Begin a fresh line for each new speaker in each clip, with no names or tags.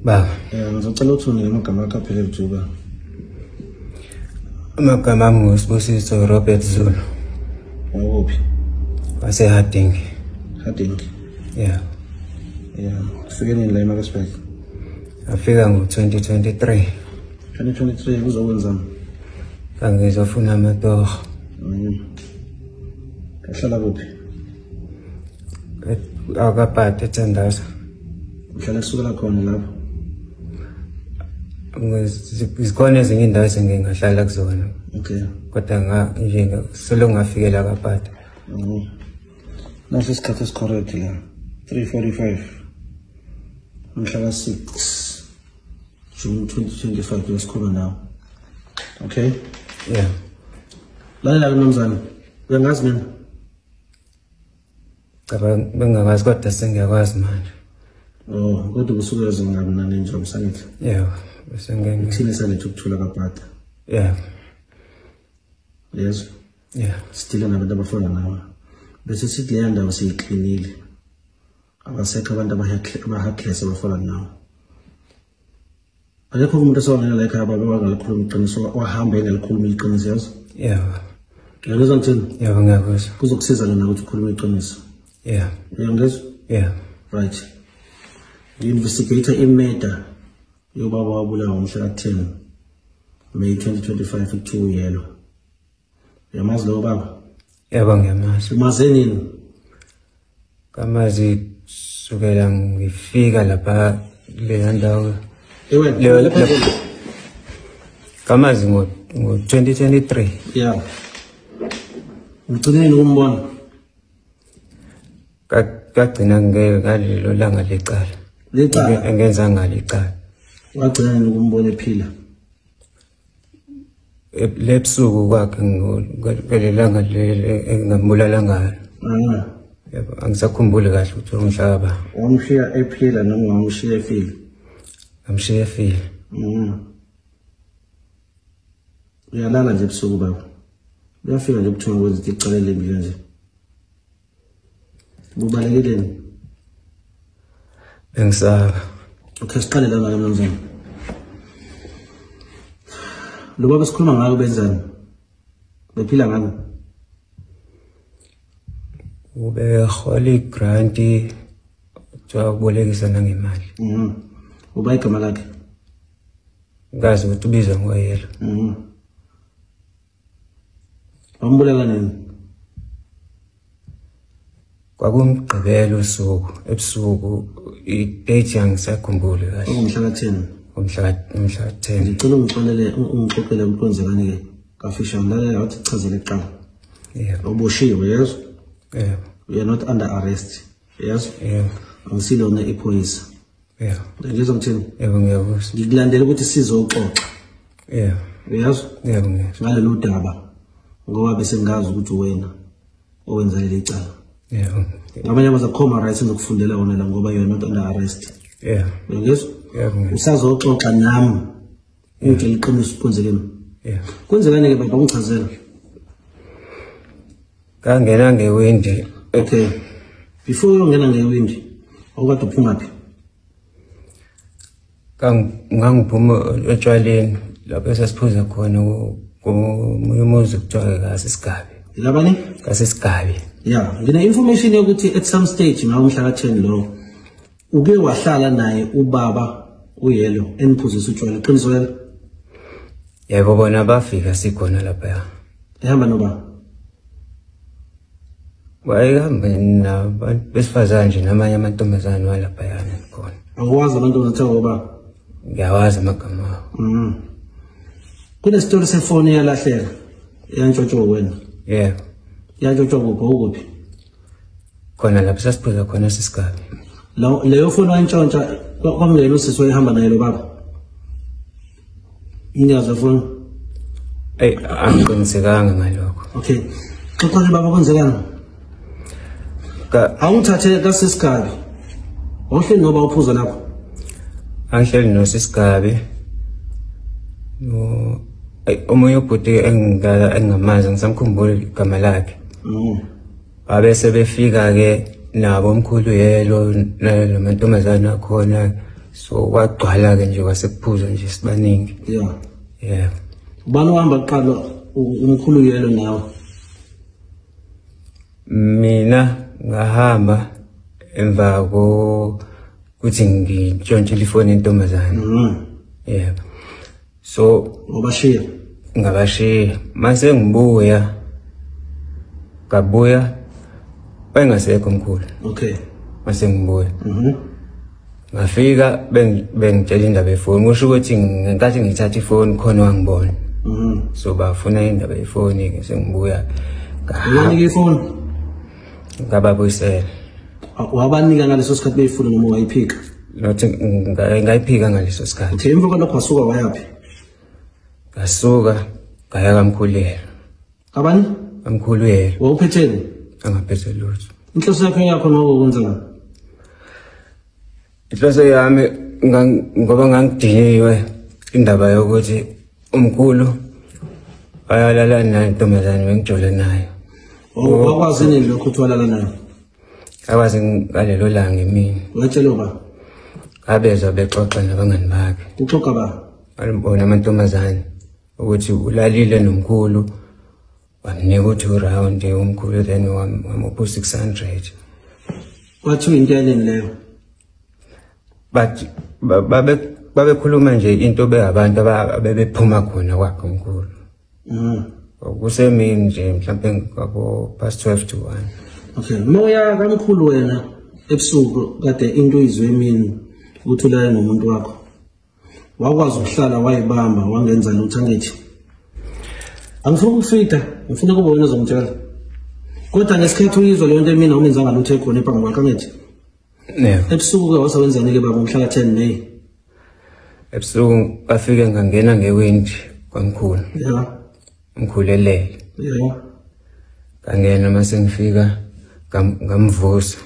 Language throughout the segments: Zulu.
Baba.
Ngizocela ukuthi unike amagama akho aphelele Juba.
Amagama ami nguSibusiso Robert Zulu.
Wakuphi?
Wase-Harding.
Harding?
Yeah.
Yeah. Ufike nini la eMaritzburg?
Afika ngo-2023.
2023 kuzokwenzani?
Ngizofuna amatoho.
Uhlala kuphi?
Akapati eThandaza.
Uhlala kusukela khona lapho?
Zikhona ezinye indawo esengingahlala kuzona.
Okay.
Kodwa nje solo ngafikela kaPata.
Naso isikhathi esicorrect la. 3:45. Mhla ka-6 June 2025 lesikhuluma nawe. Okay?
Yeah.
Lalela ke mnumzane. Uyangazi mina?
Cha, bengingakwazi kodwa sengiyakwazi manje.
Oh, kodwa kusuke ngabi nani nje umsangithi.
Yeah, bese ngeke.
Thina salethu ukuthula kaPata.
Yeah.
Yes.
Yeah.
Sidila nabantu abafana nawe. Bese sithi leya ndawo siyiklinile. Abasekho abantu abahakless abafana nawe. Akekho umuntu osewangena la ekhaya baba wangalikhuluma iqiniso, wahamba engalikhuluma iqiniso yazi?
Yeah.
Uyangizwa ngithini?
Yebo, ngiyakuzwa.
Kuzokusiza lona ukuthi ukhulume iqiniso.
Yeah.
Uyangizwa?
Yeah.
Right. Ngi-investigate i-murder yobaba wabulawa ngomhla ka-10 May 2025 kuthiwa uyelo. Uyamazi lowo baba?
Yebo, ngiyamazi.
Umaze nini?
Kamazi kusukela ngifika lapha kuleya ndawo.
Ewe,
kamazi ngo-2023.
Yeah. Ugcine nini ukumbona?
Kagcina ngalelo langa lecala.
Lecala?
Engenza ngalo icala.
Wagcina nini ukumbona ephila?
Lebusuku kwakhe ngalelo langa engambulala ngalo. Yebo, angisakhumbuli kahle ukuthi umhlaba.
Wamshiya ephila noma wamshiya efile?
Ngamshiya efile.
Uyalala nje ebusuku baba. Uyafika nje ubuthongo kwenza icala elimbi kanje. Bubalekile.
Bengisaba.
Okay, siqale la ngalo mnumzane. Lo baba sikhuluma ngayo benzani? Bephila ngani?
Ubehola igranti kuthiwa ukubolekisa nangemali.
Uba igama lakhe?
Ngazi ukuthi ubizwa ngoyelo.
Wambulala nini?
Kwakumgqibelo usuku, ebusuku, i-date angisakhumbuli kahle.
Ungumhla ka-10?
Umhla 10.
Ngicela ungixolele, ungixoxele ukuthi kwenzekani ke kafishane. Lalela wathi chazele kuqala.
Yeah.
Uboshiwe, yes?
Yeah.
You are not under arrest. Yes?
Yeah.
Angisilona iphoyisa.
Yeah.
Ngizwa ngithini?
Yebo, ngiyakuzwa.
Ngikulandela ukuthi sizoxoxa.
Yeah.
Uyazwa?
Yebo, ngiyezwa.
Ngalolu daba ngoba bese ngazi ukuthi wena owenza leli cala.
Yeah.
Ngamanye amazwi akho rights engizokufundela wona la ngoba you are not under arrest.
Yeah.
Uyangizwa?
Yebo.
Usazoxoxa nami. Ungitshela iqiniso kwenzekeni.
Yeah.
Kwenzekani ke baba, ungichazela.
Kangena ngewindi.
Okay. Before uyongena ngewindi, awukade uphuma phi?
Ngangiphuma etshwaleni lapho esasiphuza khona komunye umuzi kuthiwa kaSisigabi.
Labani?
KaSisigabi.
Yeah, ngine information yokuthi at some stage ngawo mhla ka-10 lo uke wahlala naye ubaba uyelo eniphuzisa utshwala, qiniso lelo?
Yebo, bona bafika sikhona lapha.
Ehamba noba?
Wayehamba nabantu besifazane nje namanye amantombazane walaphayana khona.
Awazi amantombazane ngoba?
Ngiyawazi amagama awo.
Kunesitolo sefoni eyalahleka eyantshontshwa wena?
Yebo.
Yantshontshwa kuphi, ukuphi?
Khona lapho sasiphuza khona sisigabi.
Leyo foni wayintshontsha kwamngena usisi wayehamba naye lo baba? Umnikazi wefoni?
Eyi, angiqinisekanga ngalokho.
Okay. Xoxa ke baba, kwenzekani? Awungithathe kaSisigabi. Awuhleli noba uphuza lapho?
Angihleli noSisigabi. No, omunye ubhuti engingamazi, ngisamkhumbuli igama lakhe. Babe sebefika ke nabo omkhulu yelo namantombazane akhona. So kwagcwala ke nje kwasekuphuzwa nje sibaningi.
Yeah.
Yeah.
Ubani ohamba kuqala, umkhulu Yelo nawe?
Mina ngahamba emva kokuthi ngitshontshele ifoni yentombazane. Yeah. So
wabashiya?
Ngabashiya. Mase ngibuya ngabuya wayengasekho mkhulu.
Okay.
Mase ngibuya. Ngafika bengitshela indaba yefoni, kusho ukuthi ngenkathi ngithatha ifoni khona wangibona. So bafuna indaba yefoni ke sengibuya.
Wabanika ifoni?
Ngababuyisela.
Wabanika ngaleso sikhathi beyifuna noma wayiphika?
Nothi ngayiphika ngaleso sikhathi.
Okay, emva kwalokho wasuka wayaphi?
Ngasuka ngaya kamkhulu Yelo.
Kabani?
Kamkhulu Yelo.
Wawuphetheni?
Angaphethe lutho.
Inhloso yakho noko kwenzani?
Inhloso yami ngoba ngangidiniwe indaba yokuthi umkhulu ayalala nentombazane bengijole nayo.
Wakwazi nini lokho ukuthi walala nayo?
Akwazi ngalelo langa emini.
Watshela ba?
Ngabezwa bexoxa nabangani bakhe.
Uxoxa ba?
Bona amantombazane ukuthi ulalile nomkhulu, wamnika u-2 round umkhulu, then wamupha 600.
Kwathiwa into yanini leyo?
But babekhuluma nje into beyabantu abebephuma khona kwakhe umkhulu. Kusemini nje mhlambe ngabo past 12 to 1.
Okay, moya kamkhulu wena ebusuku kade into izwe emini ukuthi ulale nomuntu wakho. Wakwazi ukuhlala wayibamba wangenza lutho angithi. Angifuni ukufida, ngifuna kube wena ozongitshela. Kodwa ngesikhathi uyizwa leyo nto emini awungenzanga lutho ekhona ephambi kwakho angithi.
Yeah.
Ebusuku ke wasewenzani ke baba ngomhla ka-10 May?
Ebusuku ngafike ngangena ngewindi kwamkhulu.
Yeah.
Umkhulu elele.
Yeah.
Ngangena mase ngifika ngamvusa.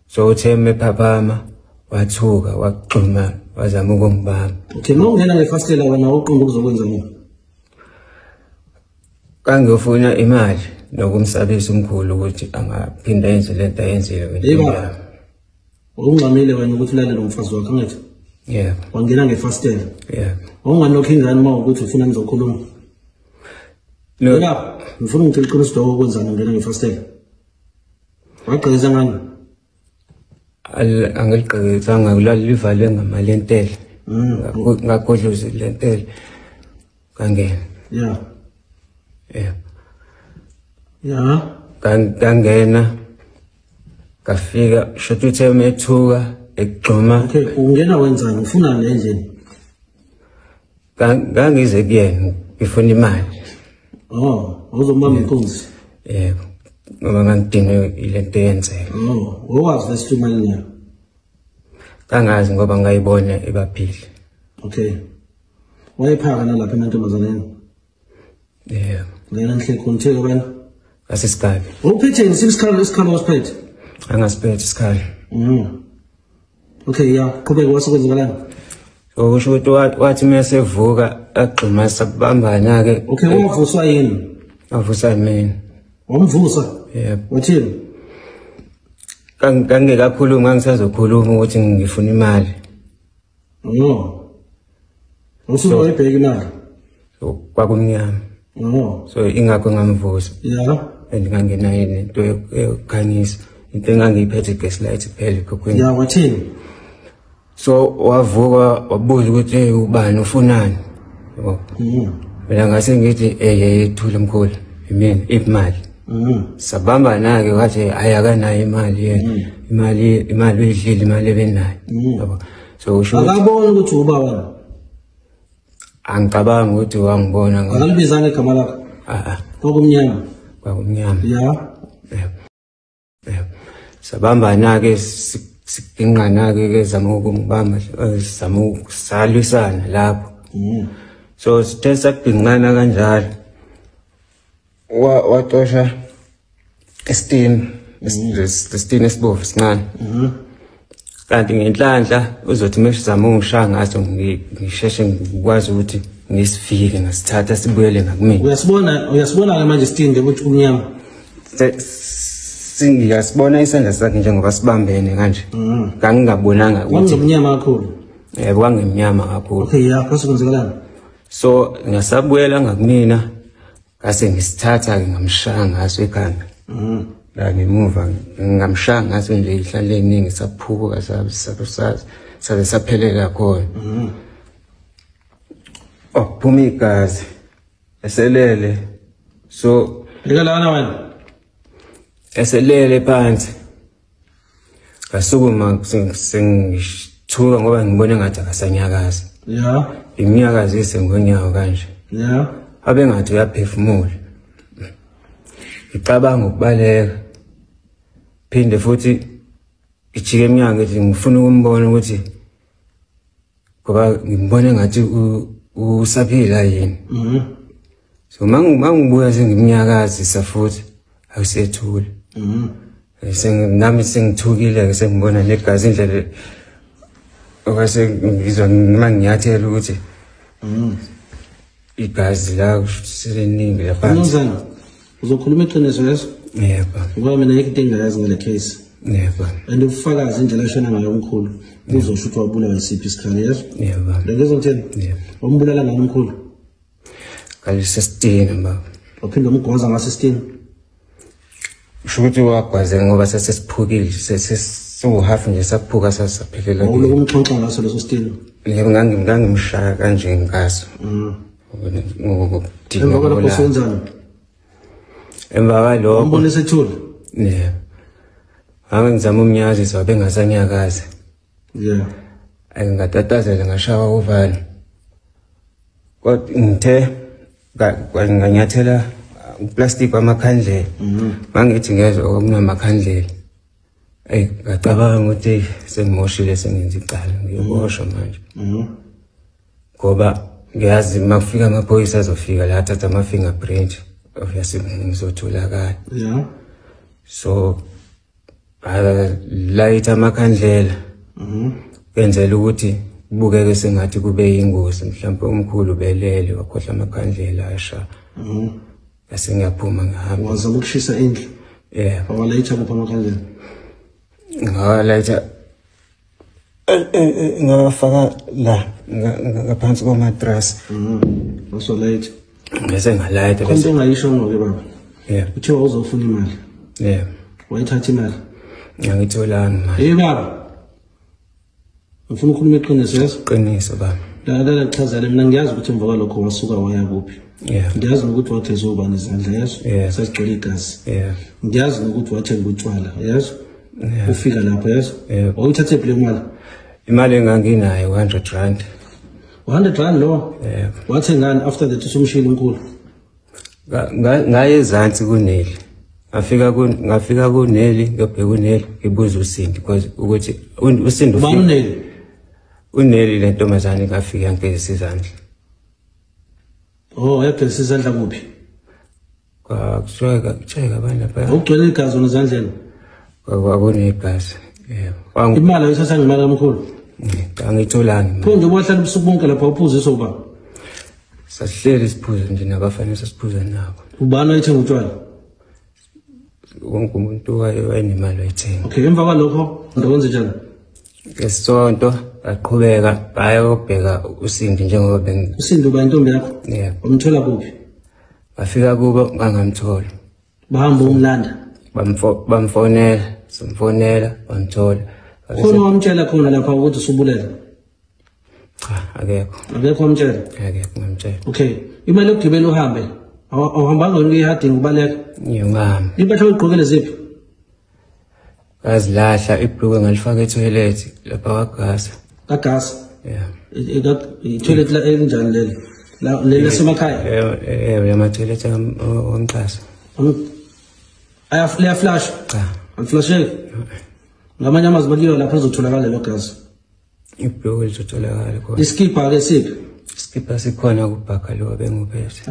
So uthe mephaphama wathuka waxhuma wazama ukungibamba.
Okay, mawungena ngefasitela wena uqonda ukuzokwenza nini?
Kangiyofuna imali nokumsabisa umkhulu ukuthi angaphinda yenze lento ayenzile
mina. Ungxamile wena ukuthi ulale nomfazi wakho angithi?
Yeah.
Wangena ngefasitela.
Yeah.
Awunganokho ingane uma ukuthi ufuna nizokhuluma.
No.
Yebo, ngifuna ngitshele iqiniso lokho okwenzani ungena ngefasitela. Wagqiza ngani?
Angiligqikizanga, livalwe ngamali entela. Ngagodloza lentela. Ngangena.
Yeah.
Yeah.
Yeah.
Ngangena. Ngafika shot uthe methuka ekugxuma.
Okay, ungena wenzani? Ufuna le endlini?
Ngangize kuyena ngifuna imali.
Oh, awuzombamba inkunzi.
Yebo. Ngoba ngangidinwe ilento eyenzeka.
Oh, wawazi lesithi imali nayo?
Kangazi ngoba ngayibona ebaphile.
Okay. Wayephaka nalapha emantombazaneni?
Yebo.
Ngena ngihle khona utheke bani?
Ngasisigabi.
Uphetheni isikhalo wasiphethe?
Angasiphethe isikhalo.
Okay, yeah, qhubeka wasekwenzakalani?
So kusho ukuthi wathi masevuka agxuma sabambana ke.
Okay, wavuswa yini?
Wavuswa mina.
Wamvusa?
Yebo.
Wathini?
Kangekakhulumi, ngangisazokhuluma ukuthi ngifuna imali.
Oh. Usuke wayibheka imali?
So kwakumnyama.
Oh.
So ingakho ngamvusa.
Yeah.
And ngangenayo nento yokukhanyisa. Into engangiyiphethe gaslight kuphela ekhukhwini.
Yeah, wathini?
So wavuka wabuza ukuthi hey ubani ufunani? Yabo. Mina ngase ngithi hey thula mkhulu. Imini imali. Sabambana ke wathi hayi akanayo imali yena. Imali uyidlile imali ebenayo. Yabo. So usho
akabona ukuthi uba wena.
Angicabangi ukuthi wangibona
ngoba akalibizanga igama lakho.
Ah.
Kwakumnyama.
Kwakumnyama.
Yeah.
Yeah. Sabambana ke siginqana ke zama ukungibamba zama ukusalwisana lapho. So sithe saginqana kanjalo. Watosha isitini, isitini esibovu sincane. Kanti ngenhlanhla uzothi meshizama ungishaya ngaso ngisheshe ngikwazi ukuthi ngisifike ngasithatha sibuyele ngakumina.
Uyasibona ke manje isitini nje ukuthi kumnyama.
Singiyasibona isandla sakhe njengoba sibambene kanje. Ngangingabonanga
ukuthi kwangimnyama kakhulu.
Yebo, kwangimnyama kakhulu.
Okay, yeah, kwase kwenzekalani?
So ngasabuyela ngakumina ngase ngisithatha ke ngamshaya ngaso ekhanda. La ngemuva ngamshaya ngaso nje ihlale eningi saphuka sabe saphelela khona. Oh, phuma igazi eselele. So
bheka lana wena.
Eselele phansi. Ngasukuma sengithuka ngoba ngibone ngathi akasanyakazi.
Yeah.
Iminyakazise ngonyawo kanje.
Yeah.
Abe ngathi uyaphefumula. Ngicabanga ukubaleka. Phinde futhi ijike eminyango ngithi ngifuna ukumbona ukuthi ngoba ngimbone ngathi usaphila yini. So mangibuya sengimnyakazisa futhi awusethule. Nami sengithukile sengibona negazi indlela okwase ngizwa ngimangiyathela ukuthi igazi la seliningi lapha.
Mnumzane, uzokhuluma iqiniso yeso?
Yebo.
Ngoba mina ayikho into engingayazi ngale case.
Yebo.
And ubufakazi indlela ashona ngayo umkhulu buzosho ukuthi wabulawa isiphi isikhali yeso?
Yebo.
Ngizwa ngithini?
Yebo.
Wambulala ngani umkhulu?
Ngalesi baba.
Waphinde umgwaza ngase 16.
Usho ukuthi wagwaze ngoba sesesiphukile sesiwu-half nje saphuka sasaphelela.
Wawuloku umxoxa ngaso leso 16?
Yebo, ngangimshaya kanje ngaso.
Emva kwalokho senzani?
Emva kwalokho
wambona esethule?
Yebo. Ngabe ngizama umnyazisa wabe engasanyakazi.
Yeah.
Ngatatazela ngashawa uvalo. Kodwa ngithe nganyathela uplastic wamakhandlela. Mangithi ngezwe okunamakhandlela. Ey, ngacabanga ukuthi sengimoshile sengenza icala, ngiyoboshwa manje. Ngoba ngiyazi makufika amaphoyisa azofika la athatha ama fingerprint, obviously ngizotholakala.
Yeah.
So light amakhandlela. Kwenzela ukuthi kubukeke sengathi kube yingozi, mhlawumbe umkhulu belele wakhohlwa amakhandlela asha. Bese ngiyaphuma ngihamba.
Wazama ukushisa indlu?
Yebo.
Walayitha kuphi amakhandlela?
Ngawalayitha ngawafaka la ngaphansi komatrasi.
Wasolayitha.
Bese ngalayitha
bese. Into ongayishongo ke baba.
Yebo.
Kuthiwa uzofuna imali.
Yebo.
Wayithatha imali?
Angitholanga imali.
Hey baba. Ngifuna ukukhuluma iqiniso yeso?
Iqiniso baba.
Lalela kuchazela mina ngiyazi ukuthi emva kwalokho wasuka waya kuphi.
Yeah.
Ngiyazi nokuthi wageza ubani izandla yeso?
Yeah.
Sasigcwele igazi.
Yeah.
Ngiyazi nokuthi wathenga utshwala yeso?
Yeah.
Ufika lapho yeso?
Yeah.
Wawuyithathe phi le mali?
Imali enganginayo 100 rand.
100 rand lo?
Yeah.
Wathengani after that usumshilo umkhulu?
Ngaye ezansi kuneli. Ngafika kuneli, ngiyobheka uneli, ngibuza uSindi because ukuthi uSindi
ufika. Ubani uneli?
Uneli le ntombazane ngafika yangigezisa izandla.
Oh, yagezisa izandla kuphi?
Kwakuthiwa kucheka abantu lapha.
Ugcwele igazi wona ezandleni?
Kwakunegazi. Yebo.
Imali ayithatha ngemali kamkhulu?
Angitholanga.
Pho nje wahlala ubusuku bonke lapha uphuziswa uba?
Sasihleli siphuza nje nabafana sasiphuza nabo.
Ubani wayethenga utshwala?
Wonke umuntu wayenemali wayethenga.
Okay, emva kwalokho ndokwenze njani?
Ngesonto aqhubeka bayobheka uSindi njengoba ben
uSindi uba intombi yakho?
Yebo.
Wamthola kuphi?
Bafika kubo ngangamthola.
Bahamba umlanda.
Bamfonela, samfonela, bamthola.
Khona wamtshela khona lapha ukuthi usubulele?
Cha, akekho.
Akekho wamtshela?
Akekho ngamtshela.
Okay, imali yokugibela uhambe. Awuhambanga wena uyihadinga ubaleka?
Ngiyongihamba.
Impahla oyigqokele ziphi?
Ngazilahla ibhulukwe ngalifaka etoilet lapha kwagasa.
Kagasa?
Yeah.
I-toilet la elinjani leli? La leli lasemakhaya?
Yebo, yama-toilet omxhaso.
Liyaflash?
Cha.
Aliflasheki? Ngamanye amazwi bakuyiwa lapho lizotholakala lelo gazi.
Ibhulukwe lizotholakala khona.
Isikibha-ke siphi?
Isikibha sikhona kubhaka lo abenguphethe.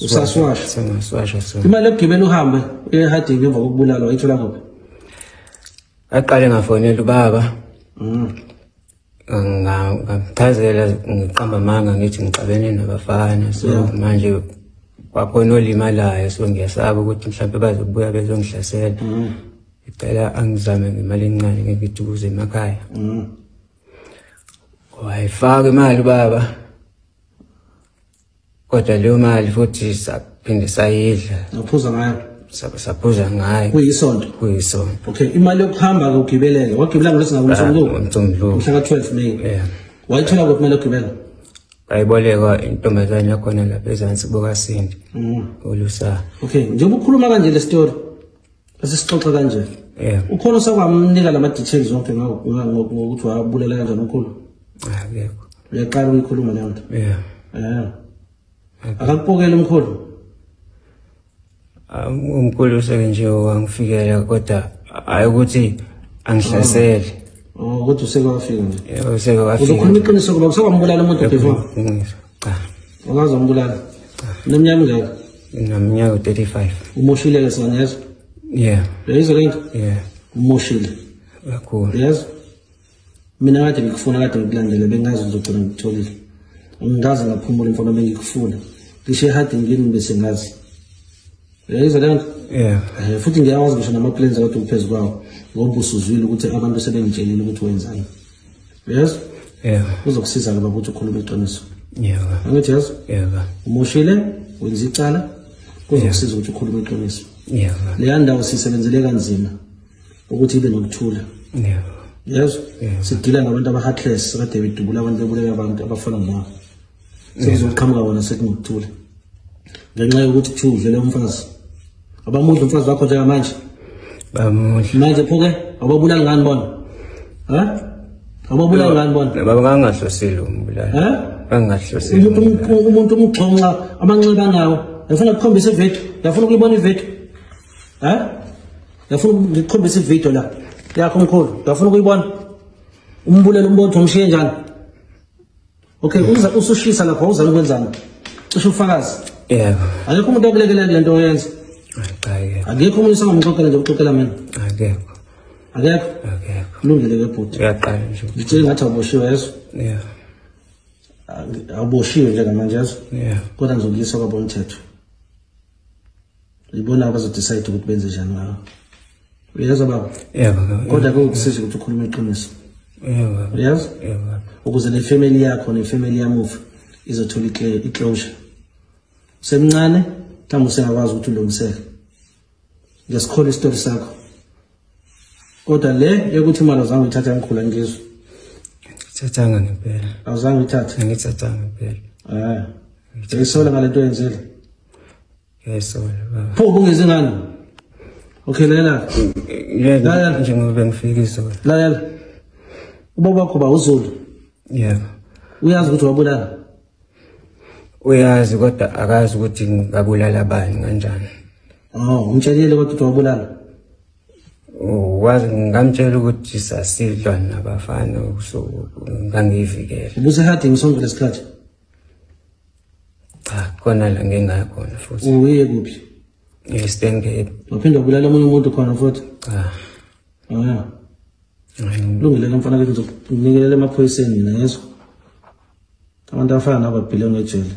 Usaswasha?
Sengaswasha so.
Imali yokugibela uhambe uye ehadini emva kokubulalwa wayithola kuphi?
Ngaqale ngafonela ubaba. Ngamchazela ngiqamba amanga ngithi ngixabene nabafana so manje Kwakhona olimalayo, so ngiyasaba ukuthi mhlawumbe bazobuya bezongihlasela. Ngicela angizame ngemali encane ngithi ukuze emakhaya. Wayifaka imali baba. Kodwa leyo mali futhi saphinde sayidla.
Naphuza ngayo.
Saphuza ngayo.
Kuyisonto.
Kuyisonto.
Okay, imali yokuhamba ke ugibelele. Wagibela ngolwesingaki?
Ngomsombuluko.
Mhla ka-12 May.
Yeah.
Wayithola kuphi imali yokugibela?
Bayiboleka intombazane yakhona lapha ezansi bokaSindi. Olusa.
Okay, njengoba ukhuluma kanje le story. Asisixoxe kanje.
Yeah.
Ukhona osakwamnika lama details zonke ngokuthi wabulala kanjani umkhulu?
Akekho.
Uyaqala ukuyikhuluma leyo nto.
Yeah.
Yeah. Akakupokela umkhulu?
Umkhulu useke nje wangifikela kodwa hayi ukuthi angihlasele.
Oh, kodwa useke wafika nje.
Yebo, useke wafika.
Uzokhuluma iqiniso kuba usewambulala umuntu before?
Cha.
Akaze wambulala. Uneminyaka mingaki?
Ngineminyaka 35.
Umoshile ke singanyezwa?
Yeah.
Uyayizwa le nto?
Yeah.
Umoshile.
Kakhulu.
Uyezwa? Mina kade ngikufuna, kade ngikulandele, bengazi ngizogcina ngikutholile. Angikaze ngaphumula mfana, bengikufuna. Ngisho ehadini ngini bese ngazi. Uyayizwa le nto?
Yeah.
Futhi ngiyawazi ngisho nama-plans akade uphezu kwawo, ngoba usuzwile ukuthi abantu sebengitshelile ukuthi wenzani. Uyezwa?
Yeah.
Kuzokusiza-ke baba ukuthi ukhulume iqiniso.
Yeah.
Angithi uyezwa?
Yeah.
Umoshile, wenza icala, kuzokusiza ukuthi ukhulume iqiniso.
Yeah.
Leya ndawo siyisebenzele kanzima ukuthi ibe nokuthula.
Yeah.
Yezwa?
Yeah.
Sidila ngabantu aba-heartless kade bedubula abantu, bebulala abantu abafana nawe. Sekuzoqhamuka wona sekunokuthula. Ngenxa yokuthi kuthiwa udlele umfazi. Abamudla umfazi wakho njengamanje?
Bamudla.
Manje pho ke awabulali ngani bona? Ha? Awabulali ngani bona?
Baba ngangahlosile umbulala.
Ha?
Ngangahlosile.
Umuntu umgxonxa amanxeba nawo. Ngifuna ukukhombisa ivideo. Ngiyafuna ukuyibona ivideo. Ha? Ngiyafuna ngikukhombisa ivideo la. Yakho mkhulu. Ngiyafuna ukuyibona. Umbulele umbotho umshiye njani? Okay, uza usushisa lapho uzama ukwenzani? Cishe ufakazi.
Yebo.
Akekho umuntu okulekelela le nto oyenza.
Cha akekho.
Akekho umuntu osangamxoxela nje uxoxela mina.
Akekho.
Akekho?
Akekho.
Kulungile ke bhuti.
Uyaqala nje.
Ngitshela ngathi awuboshiwe yezo?
Yeah.
Awuboshiwe njengamanje yezo?
Yeah.
Kodwa ngizokuyisa kwabomthetho. Ibona abazodecide ukuthi benze njani ngawo. Uyezwa baba?
Yebo.
Kodwa kukusiza ukuthi ukhulume iqiniso.
Yebo.
Uyezwa?
Yebo.
Ukuze le family yakho ne family yamuva izothola i-closure. Usemncane, mhlawumbe usengakwazi ukuthi ulungiseke. Ngiyasikholwa isitori sakho. Kodwa le yokuthi imali awuzange uyithathe yangikhula ngizwe.
Ngithathanga ngempela.
Awuzange uyithathe?
Ngithathanga ngempela.
Eh. Uyayisola ngale nto oyenzile?
Ngiyayisola baba.
Pho ubungeze ngani? Okay, lalela.
Lalela njengoba bengifika izolo.
Lalela. Ubaba wakho ba uZulu?
Yebo.
Uyazi ukuthi wabulala?
Uyazi kodwa akazi ukuthi ngabulala bani kanjani.
Oh, umtshelile kodwa ukuthi wabulala?
Wazi ngamtshela ukuthi sasidlwa nabafana so ngangivikela.
Ubusehadini sonke lesikhathi?
Cha, khona la ngingaya khona futhi.
Uye kuphi?
Eastern Cape.
Waphinde wabulala omunye umuntu khona futhi?
Cha.
Ah. Kulungile ke mfana kithi, ngizokunikelela emaphoyiseni mina yezwa. Abantu abafana nabo babhile ngejele.